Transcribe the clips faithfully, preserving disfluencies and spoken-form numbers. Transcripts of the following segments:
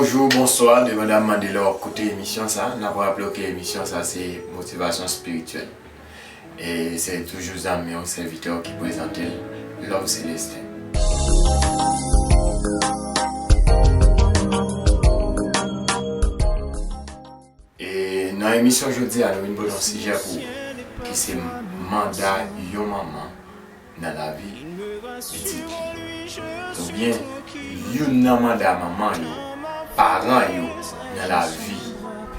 Bonjou, bonswa, depandan mande lè w ap koute emisyon sa, n ap raple w ke emisyon sa se motivasyon espirityèl. E se toujou zanmi w, sèvitè w ki prezante l, Love Celestin. E nan emisyon jodi a, nou vin pote yon sijè pou ou, ki se manda yon manman nan lavi pitit li. Oubyen, youn nan manda manman yo, paran yo nan lavi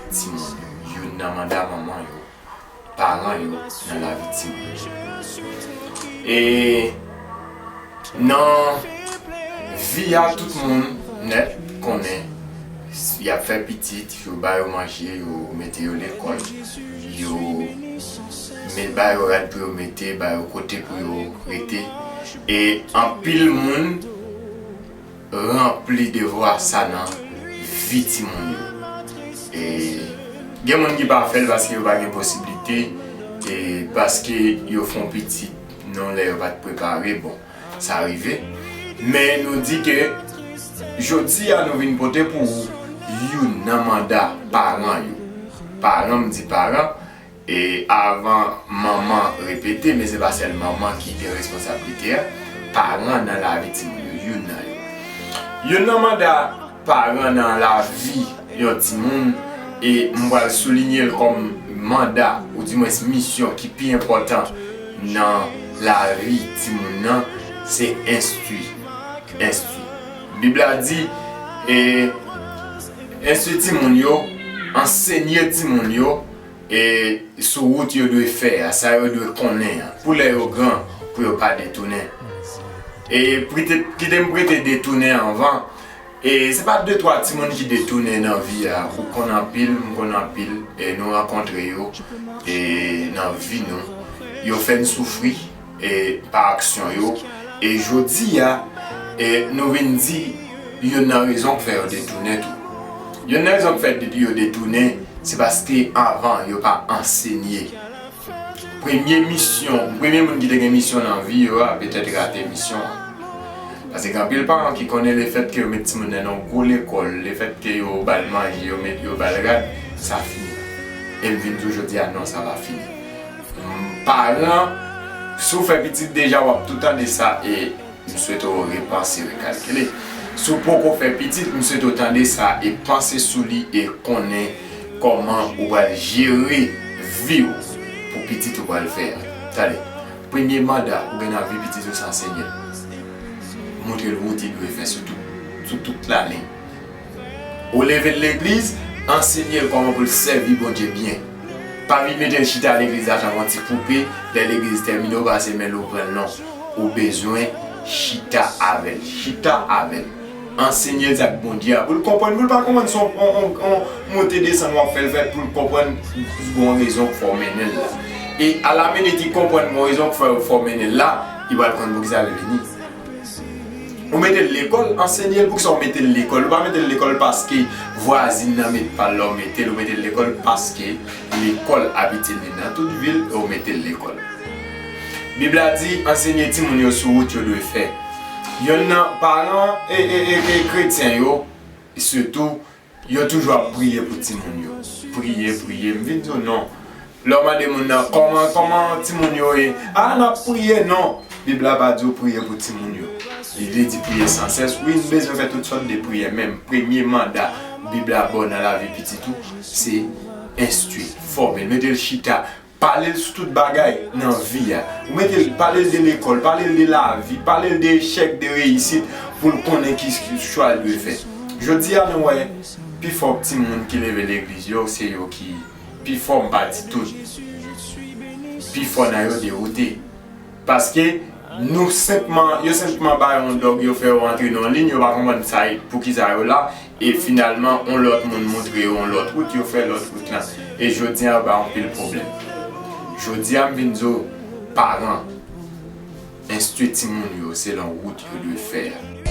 timoun yo. Youn nan manda manman yo, paran yo nan lavi timoun yo. E nan vi a, tout moun nèt konnen, y ap fè pitit, yo ba yo manje, yo mete yo lekòl, yo met, ba yo rad pou yo mete, ba yo kote pou yo rete. E anpil moun ranpli devwa sa nan vi timoun yo. E gen moun ki pa fè l paske yo pa gen posiblite, e paske yo fè yon pitit nan lè yo pa t prepare. Bon, sa rive. Men nou di ke jodi a nou vin pote pou ou youn nan manda paran yo. Paran, m di paran, e avan manman repete, men se pa sèl manman ki gen responsablite a, paran nan lavi timoun yo, youn nan yo. Youn nan manda paran nan lavi yon timoun, e m pral soulinye l kòm manda, oudimwens misyon ki pi enpòtan nan lavi timoun nan, se enstwi. Enstwi. Bib la di, e, enstwi timoun yo, ansenye timoun yo, e sou wout yo dwe fè a, sa yo dwe konnen an, pou lè yo gran, pou yo pa detounen. E prete, kite m prete detounen anvan. E se pa de twa timoun ki detounen nan vi a, ou konn anpil, m konn anpil, e nou rankontre yo, e nan vi nou, yo fè n soufri, e pa aksyon yo. E jodi a, e nou vin di youn nan rezon k fè yo detounen tou. Youn nan rezon k fè yo detounen, se paske anvan yo pa ansenye. Premye misyon, premye moun ki te gen misyon nan vi yo a, petèt rate misyon an. Paske gen anpil paran ki konnen lefètke yo met timoun nan yon gwo lekòl, lefètke yo ba l manje, yo met, yo ba l rad, sa fini. E m vin di w jodi a, non, sa pa fini. Paran, si w fè pitit deja, w ap tou tande sa, e m swete w repanse, rekalkile. Si w poko fè pitit, m swete w tande sa e panse sou li e konnen kòman ou pral jere vi w pou pitit ou pral fè a. Tande, premye manda ou gen nan vi pitit ou, se ansenye l. Montre l wout li dwe fè sou tout, sou tout lalin. Ou leve l legliz, ansenye l kòman pou l sèvi Bondye byen. Pa vin mete l chita legliz la tankou yon ti poupe, lè legliz tèmine, ou pase men l, ou pran l, non. Ou bezwen chita avè l. Chita avè l. Ansenye l sa k Bondye a. Pou l konprann, pou l pa konprann se yon, yon, yon, yon monte desann w ap fè l fè, pou l konprann se yon rezon k fè w mennen l la. E alamenit li konprann se yon rezon k fè, fè w mennen l la, li pral konn poukisa l vini. Ou mete l lekòl, ansenye l. Poukisa w mete l lekòl? Ou pa mete l lekòl paske vwazin nan met pa l la w mete l. Ou mete l lekòl paske lekòl abitye li nan tout vil e w mete l lekòl. Bib la di, ansenye timoun yo sou wout yo dwe fè. Yonn nan paran e, e, e, e kretyen yo, sitou, yo toujou ap priye pou timoun yo. Priye, priye. M vin di w non. Lè w mande moun nan, kòman, kòman timoun yo ye? A, n ap priye, non. Bib la pa di w priye pou timoun yo. Li vle di priye sansès. Wi, n bezwen fè tout sòt de priyè, men premye manda Bib la ba w nan lavi pitit ou, se enstwi, fòme l, mete l chita, pale l sou tout bagay nan vi a. Ou mete l, pale l de lekòl, pale l de lavi, pale l de echèk, de reyisit, pou l konnen ki, ki chwa l dwe fè. Jodi a, nou wè, pifò timoun ki leve legliz yo, se yo ki pifò, m pa di tout. Pifò nan yo dewoute. Paske nou senpman, yo senpman ba yo yon dòg, yo fè yo antre nan yon liy, yo pa konprann sa, poukisa yo la, e finalman, yon lòt moun montre yo yon lòt wout, yo fè lòt wout lan. E jodi a, yo ba yo anpil pwoblèm. Jodi a, m vin di w, paran, enstwi timoun yo selon wout yo dwe fè a.